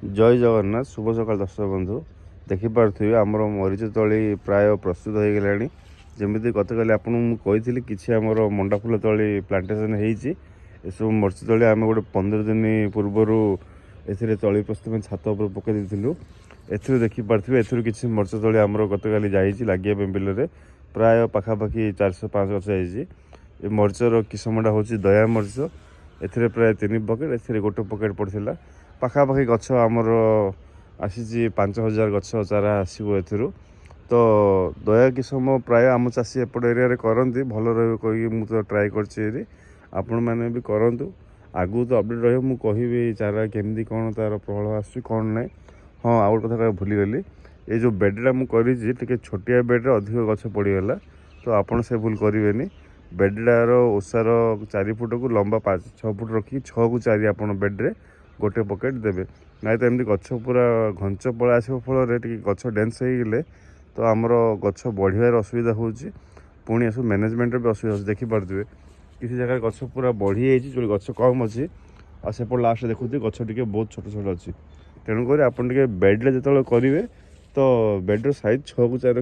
ଜୟ ଜଗନ୍ନାଥ। ଶୁଭ ସକାଳ ଦର୍ଶକ ବନ୍ଧୁ। ଦେଖିପାରୁଥିବେ, ଆମର ମରିଚ ତଳି ପ୍ରାୟ ପ୍ରସ୍ତୁତ ହୋଇଗଲାଣି। ଯେମିତି ଗତକାଲି ଆପଣଙ୍କୁ ମୁଁ କହିଥିଲି, କିଛି ଆମର ମଣ୍ଡା ଫୁଲ ତଳି ପ୍ଲାଣ୍ଟେସନ୍ ହେଇଛି। ଏସବୁ ମରିଚ ତଳି ଆମେ ଗୋଟେ 15 ଦିନ ପୂର୍ବରୁ ଏଥିରେ ତଳି ପ୍ରସ୍ତୁତ ପାଇଁ ଛାତ ଉପରେ ପକାଇ ଦେଇଥିଲୁ। ଏଥିରୁ ଦେଖିପାରୁଥିବେ, ଏଥିରୁ କିଛି ମରିଚ ତଳି ଆମର ଗତକାଲି ଯାଇଛି ଲାଗିବା ପାଇଁ ବିଲରେ। ପ୍ରାୟ ପାଖାପାଖି 400-500 ଗଛ ଯାଇଛି। ଏ ମରିଚର କିସମଟା ହେଉଛି ଦୟା ମରିଚ। ଏଥିରେ ପ୍ରାୟ 3 ପକେଟ୍, ଏଥିରେ ଗୋଟେ ପକେଟ୍ ପଡ଼ିଥିଲା। ପାଖାପାଖି ଗଛ ଆମର ଆସିଛି, 5000 ଗଛ ଚାରା ଆସିବ ଏଥିରୁ। ତ ଦୟା କିସମ ପ୍ରାୟ ଆମ ଚାଷୀ ଏପଟ ଏରିଆରେ କରନ୍ତି, ଭଲ ରହିବ କହିକି ମୁଁ ତ ଟ୍ରାଏ କରିଛି ଏରି। ଆପଣମାନେ ବି କରନ୍ତୁ। ଆଗକୁ ତ ଅପଡ଼େଟ୍ ରହିବ, ମୁଁ କହିବି ଚାରା କେମିତି କ'ଣ ତା'ର ଫଳ ଆସୁଛି, କ'ଣ ନାହିଁ। ହଁ, ଆଉ ଗୋଟେ କଥା କହିବାକୁ ଭୁଲିଗଲି। ଏଇ ଯେଉଁ ବେଡ଼ଟା ମୁଁ କରିଛି, ଟିକେ ଛୋଟିଆ ବେଡ଼ରେ ଅଧିକ ଗଛ ପଡ଼ିଗଲା। ତ ଆପଣ ସେ ଭୁଲ କରିବେନି। ବେଡ଼ଟାର ଓସାର 4 ଫୁଟକୁ ଲମ୍ବା 5-6 ଫୁଟ ରଖିକି 6କୁ 4 ଆପଣ ବେଡ଼ରେ ଗୋଟେ ପକେଟ୍ ଦେବେ। ନାଇଁ ତ ଏମିତି ଗଛ ପୁରା ଘଞ୍ଚ ପଳେଇ ଆସିବ। ଫଳରେ ଟିକେ ଗଛ ଡେନ୍ସ ହେଇଗଲେ ତ ଆମର ଗଛ ବଢ଼ିବାରେ ଅସୁବିଧା ହେଉଛି, ପୁଣି ଏସବୁ ମ୍ୟାନେଜମେଣ୍ଟରେ ବି ଅସୁବିଧା ହେଉଛି। ଦେଖିପାରୁଥିବେ, କିଛି ଜାଗାରେ ଗଛ ପୁରା ବଢ଼ିଯାଇଛି, ଯେଉଁଠି ଗଛ କମ୍ ଅଛି। ଆଉ ସେପଟ ଲାଷ୍ଟରେ ଦେଖୁଥିବେ, ଗଛ ଟିକେ ବହୁତ ଛୋଟ ଛୋଟ ଅଛି। ତେଣୁକରି ଆପଣ ଟିକେ ବେଡ଼ରେ ଯେତେବେଳେ କରିବେ, ତ ବେଡ଼ର ସାଇଜ୍ 6କୁ 4 ରଖି